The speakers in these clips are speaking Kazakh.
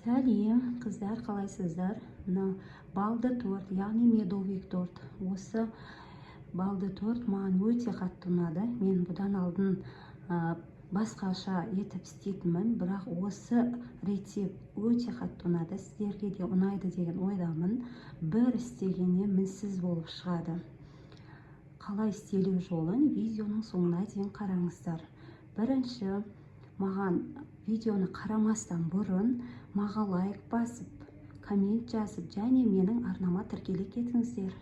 Сәлем, қыздар, қалайсыздар? Мына балды торт, яғни медовик торт. Осы балды торт маған өте қатты ұнады. Мен бұдан алдын басқаша етіп істейтінмін, бірақ осы рецепт өте қатты ұнады. Сіздерге де ұнайды деген ойдамын. Бір істегеннен мінсіз болып шығады. Қалай істелу жолын видеоның соңына дейін қараңыздар. Бірінші, маған видеоны қарамастан бұрын маған лайк басып, коммент жазып және менің арнама тіркеле кетіңіздер.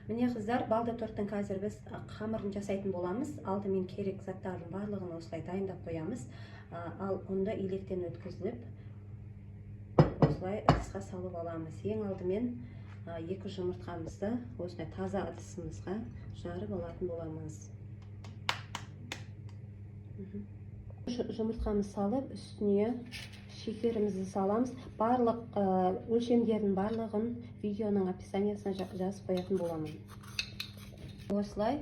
Міне, қыздар, балды торттың қазір біз қамырын жасайтын боламыз. Алдымен керек заттардың барлығын осылай дайындап қоямыз. Ал ұнды електен өткізіліп, осылай ыдысқа салып аламыз. Ең алдымен 2 жұмыртқамызды осылай таза ыдысымызға жарып алатын боламыз. Жұмыртқамызды салып, үстіне шекерімізді саламыз. Барлық өлшемдердің барлығын видеоның описаниясына жазып қоятын боламын. Осылай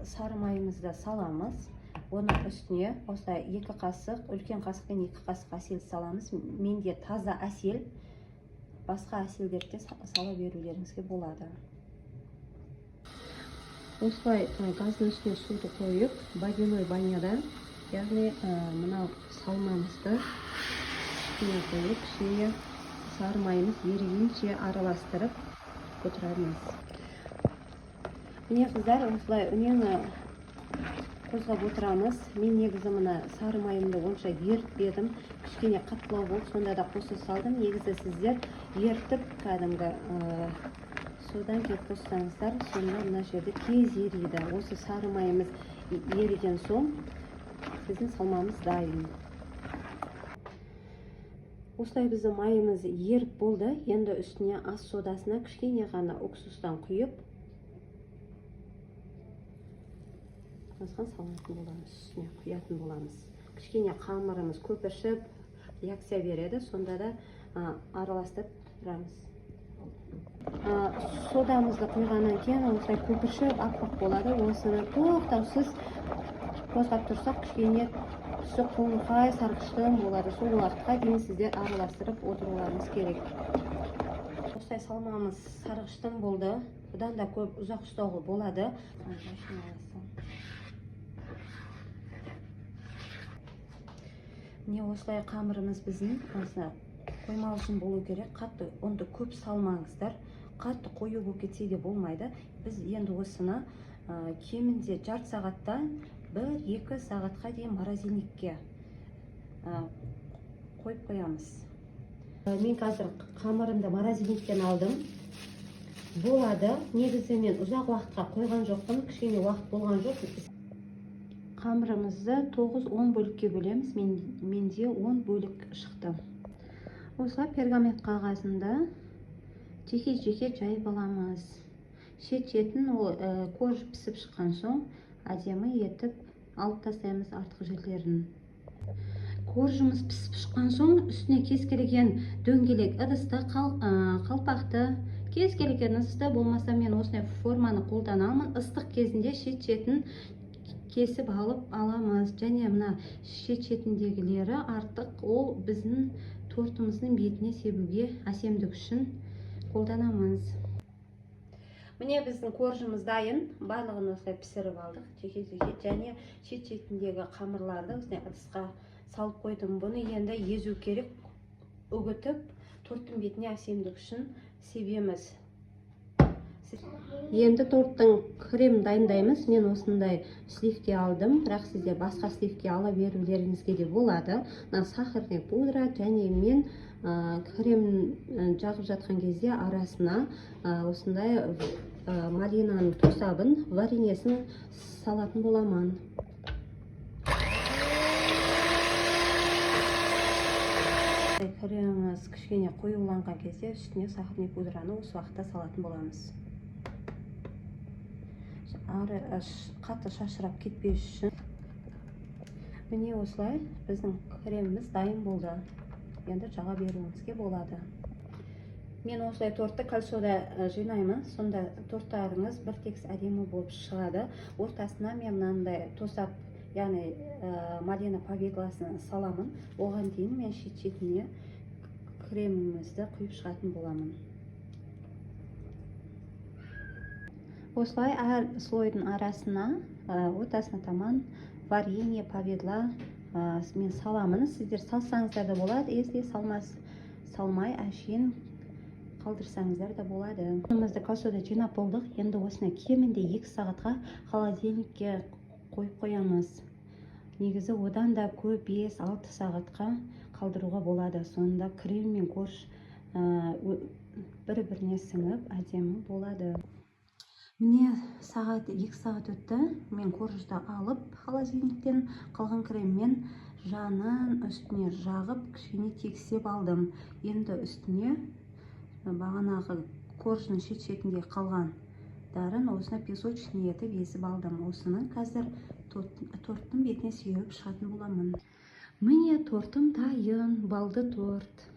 сары майымызды саламыз. Оның үстіне осылай 2 қасық, үлкен қасықпен 2 қасық әсел саламыз. Менде таза әсел, басқа әселдерді де сала берулеріңізге болады. Осылай газдың үстіне суды қойып, водяной баняда, яғни мынау салмамызды үстіне қойып, кішкене сары майымыз ерігенше араластырып отырамыз. Міне, қыздар, осылай үнемі қозғап отырамыз. Мен негізі мына сары майымды онша ерітпедім, кішкене қаттылау болды, сонда да қоса салдым. Негізі сіздер ерітіп кәдімгі содан кейін қоссаңыздар, сонда мына жерде тез ериді. Осы сары майымыз еріген соң біздің салмамыз дайын. Осылай біздің майымыз еріп болды. Енді үстіне ас содасына кішкене ғана уксустан құйып, осыған салатын боламыз, үстіне құятын боламыз. Кішкене қамырымыз көпіршіп реакция береді, сонда да араластырып тұрамыз. Содамызды құйғаннан кейін осылай көпіршіп аппақ болады. Осыны тоқтаусыз қозғап тұрсақ, кішкене түсі қоңырқай сарғыштың болады. Сол уақытқа дейін сіздер араластырып отыруларыңыз керек. Осылай салмамыз сарғыштың болды. Бұдан да көп ұзақ ұстауға болады. Міне, осылай қамырымыз біздің осылай қоймалжың болу керек. Қатты ұнды көп салмаңыздар, қатты қою болып кетсе де болмайды. Біз енді осыны кемінде жарты сағаттан 1-2 сағатқа дейін морозильникке қойып қоямыз. Мен қазір қамырымды морозильниктен алдым. Болады. Негізі мен ұзақ уақытқа қойған жоқпын, кішкене уақыт болған жоқ. Қамырымызды 9-10 бөлікке бөлеміз. Менде 10 бөлік шықты. Осылай пергамент қағазында жеке-жеке жайып аламыз. Шет-шетін ол корж пісіп шыққан соң әдемі етіп алып тастаймыз артық жерлерін. Коржымыз пісіп шыққан соң үстіне кез келген дөңгелек ыдысты, қалпақты, кез келген ыдысты, болмаса мен осындай форманы қолданамын. Ыстық кезінде шет-шетін кесіп алып аламыз. Және мына шет-шетіндегілері артық, ол біздің тортымыздың бетіне себуге әсемдік үшін қолданамыз. Міне, біздің коржымыз дайын. Барлығын осылай пісіріп алдық жеке-жеке. Және шет-шетіндегі қамырларды осылай ыдысқа салып қойдым. Бұны енді езу керек, үгітіп торттың бетіне әсемдік үшін себеміз. Енді торттың кремін дайындаймыз. Мен осындай сливки алдым, бірақ сіздер басқа сливки ала берулеріңізге де болады. Мына сахарный пудра және мен крем жағып жатқан кезде арасына осындай малинаның тосабын, вареньесін салатын боламын. Креміміз кішкене қоюланған кезде үстіне сахарный пудраны осы уақытта салатын боламыз. Ары қатты шашырап кетпес үшін. Міне, осылай біздің креміміз дайын болды. Енді жаға беруімізге болады. Мен осылай тортты кольцода жинаймын, сонда торттарыңыз бір тегіс әдемі болып шығады. Ортасына мен мынандай тосап яғни малина повидлосын саламын. Оған дейін мен шет шетіне кремімізді құйып шығатын боламын. Осылай әр слойдың арасына, ортасына таман варенье, повидло мен саламын. Сіздер салсаңыздар да болады, если салмай әшейін қалдырсаңыздар да болады. Ұнымызды косода жинап болдық. Енді осыны кемінде 2 сағатқа холодильникке қойып қоямыз. Негізі одан да көп, 5-6 сағатқа қалдыруға болады. Сонда крем мен корж бір-біріне сіңіп, әдемі болады. Міне, 2 сағат өтті. Мен коржды алып холодильниктен, қалған креммен жанын үстіне жағып, кішкене тегістеп алдым. Енді үстіне бағанағы корждың шет шетінде қалғандарын осыны песочный етіп езіп алдым. Осыны қазір торттың бетіне сеуіп шығатын боламын. Міне, тортым дайын, балды торт.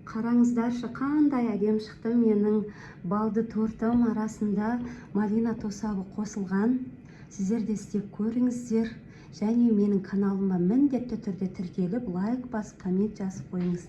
Қараңыздаршы, қандай әдемі шықты менің балды тортым. Арасында малина тосабы қосылған. Сіздер де істеп көріңіздер және менің каналыма міндетті түрде тіркеліп, лайк басып, коммент жазып қойыңыз.